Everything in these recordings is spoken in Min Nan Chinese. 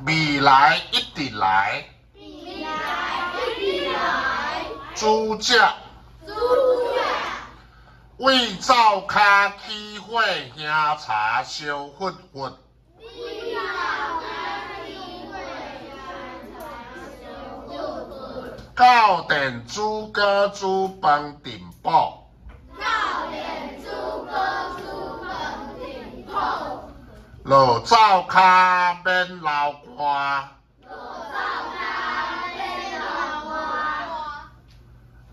未來一直來。主角。為灶跤起火兄柴燒忽忽。教電煮糕煮飯鎮寶。落灶跤免流汗。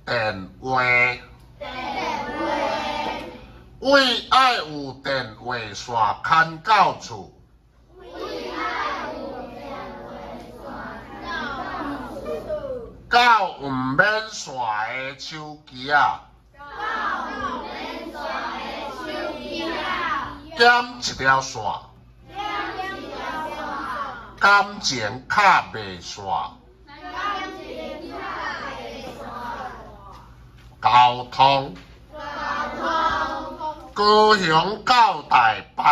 電話。為愛有電話線牽到厝。到毋免線的手機仔。減一條線。感情敲袂散。交通。高雄到台北。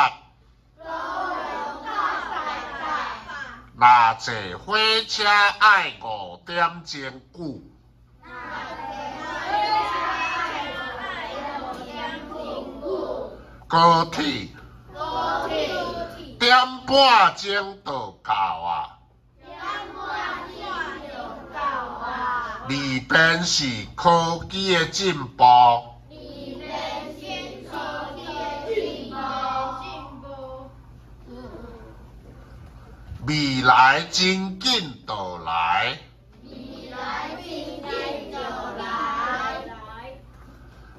若坐火車愛5點鐘久。高鐵。點半鐘就到矣。利便是科技的進步。未來真緊就來。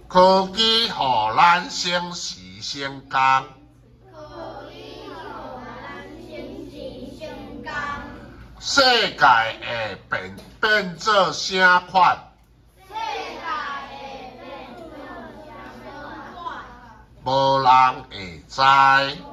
科技予咱省時省工。世界會變變做啥款？無人會知。